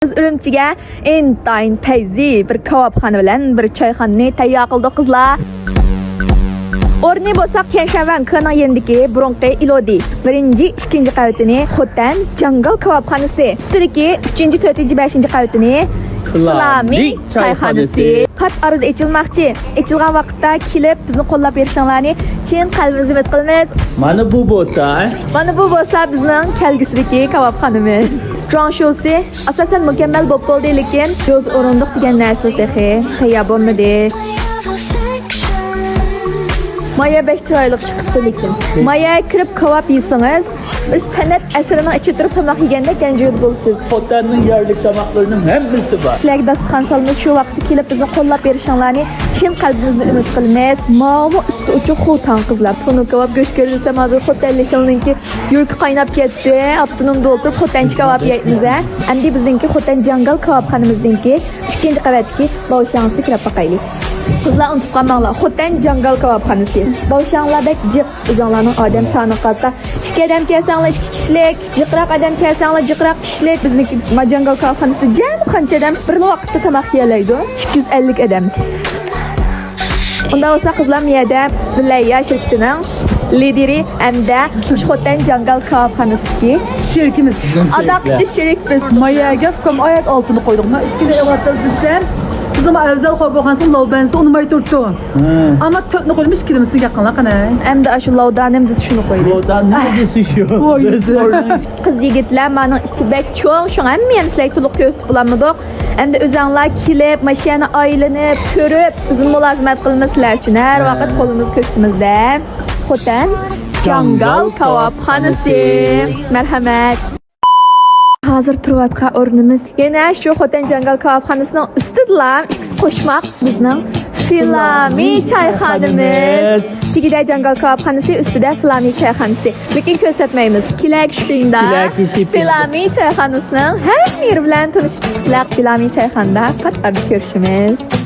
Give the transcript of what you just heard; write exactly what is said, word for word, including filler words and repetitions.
بىز ئۈرۈمچىگە ئىنتايىن پەيزى بىر كاۋاپخانا بىلەن بىر چايخانىنى تەييار قىلدۇق، قىزلار. ئورنى بولسا تيەنشەنۋەن كېنىڭ يېنىدىكى بۇرۇنقى ئىلودى بىرىنچى، ئىككىنچى قەۋىتىنى خوتەن جاڭگال كاۋاپخانىسى، ئۈستىدىكى ئۈچىنچى، تۆتىنچى، بەشىنچى قەۋىتىنى فىلامى چايخانىسى. پات ئارىدا ئېچىلماقچى. ئېچىلغان ۋاقىتتا كېلىپ، بىزنى قوللاپ بېرىشىڭلارنى چىن قەلبىمىزدىن ئۈمىد قىلىمىز. مانا بۇ بولسا، مانا بۇ بولسا بىزنىڭ كەلگۈسىدىكى كاۋاپخانىمىز. جۇاڭشۇسى، ئاساسەن، مۇكەممەل بولۇپ بولدى، لېكىن يوز ئورۇندۇق دېگەن نەرسىلا تېخى تەييار بولمىدى. مايا بەك چىرايلىق چىقىپتۇ، لېكىن مايا كىرىپ كاۋاپ يېسىڭىز، بىر سەنئەت ئەسىرىنىڭ ئىچىدە تۇرۇپ تاماق يېگەندەك گەنجىگە بولىسىز. خوتەننىڭ يەرلىك تاماقلىرىنىڭ ھەممىسى بار. سىلەرگە داستىخان سالىمىز، شۇ ۋاقىتتا كېلىپ بىزنى قوللاپ بېرىشىڭلارنى چىن قەلبىمىزدىن ئۈمىد قىلىمىز. ماۋۇ ئۈستى ئوچۇق خوتەن قىزلار. تونۇر كاۋاپ، گۆش كۆرۈلسە، ھازىر خوتەنلىكلەرنىڭكى يۈرىكى قايناپ كەتتى. ئاپتونومدا ئولتۇرۇپ خوتەنچە كاۋاپ يەيمىز ھە. ئەمدى بىزنىڭكى خوتەن جاڭگال كاۋاپخانىمىزنىڭكى ئىككىنچى قەۋەتتىكى باۋشياڭسىغا كىرىپ باقايلى. قىزلار، ئۇنتۇپ قالماڭلار، خوتەن جاڭگال كاۋاپخانىسى. باۋشياڭلار بەك جىق، ئۆزۈڭلارنىڭ ئادەم سانىغا قارىتا. ئىككى ئادەم كەلسەڭلار ئىككى كىشىلىك، جىقراق ئادەم كەلسەڭلار جىقراق كىشىلىك. بىزنىڭكى ما جاڭگال كاۋاپخانىسىدا جەمئىي قانچە ئادەم بىرلا ۋاقىتتا تاماق يېيەلەيدۇ؟ ئىككى يۈز ئەللىك ئادەم. ئۇنداق بولسا قىزلار، مۇ يەردە زىلەييا شىركىتىنىڭ لىدىرى ھەمدە مۇشۇ خوتەن جاڭگال كاۋاپخانىسىدىكى شېرىكىمىز. ئاداققىچە شېرىكمىز. ماياگە ئۇكام ئاياق ئالتىنى قويدۇق. ما ئىككىنى ئەۋاتىدۇ دېسەم، بىزنىڭ ئەۋزەل خاگوخانسىنىڭ لوۋبەنسى ئۇنىماي تۇرۇپتۇ. ئەمما تۆتنى قويدۇم، ئىككىنىمىزنى گەپ قىلىڭلار قېنى. ئەمدى ئاشۇ لوۋدانى دېسە شۇنى قويدى. لوۋدانى دېسە شۇ. ۋوي. بىز ئورنىڭ قىز يىگىتلەر، مانىڭ ئىچى بەك چوڭ، شۇڭا ھەممە يەرنى سىلەرگە تولۇق كۆرسىتىپ بولالمىدۇق. ئەمدى ئۆزەڭلار كېلىپ، ماشىنىنى ئايلىنىپ كۆرۈپ، بىزمۇ مۇلازىمەت قىلىمىز سىلەر ئۈچۈن. ھەر ۋاقىت قولىمىز كۆكسىمىزدە. خوتەن جاڭگال كاۋاپخانىسى. مەرھەمەت. ھازىر تۇرۇۋاتقان ئورنىمىز يەنە شۇ خوتەن جاڭگال كاۋاپخانىسىنىڭ ئۈستىدىلا ئىككىسى قوشماق بىزنىڭ فىلامى چايخانىمىز. تېگىدە جاڭگال كاۋاپخانىسى، ئۈستىدە فىلامى چايخانىسى. لېكىن كۆرسەتمەيمىز. كېلەكى شىپىڭدا كېلەكى شىپىڭدا. فىلامى چايخانىسىنىڭ ھەممە يېرى بىلەن تونۇشىمىز. سىلەر فىلامى چايخانىدا قاتاردا كۆرۈشىمىز.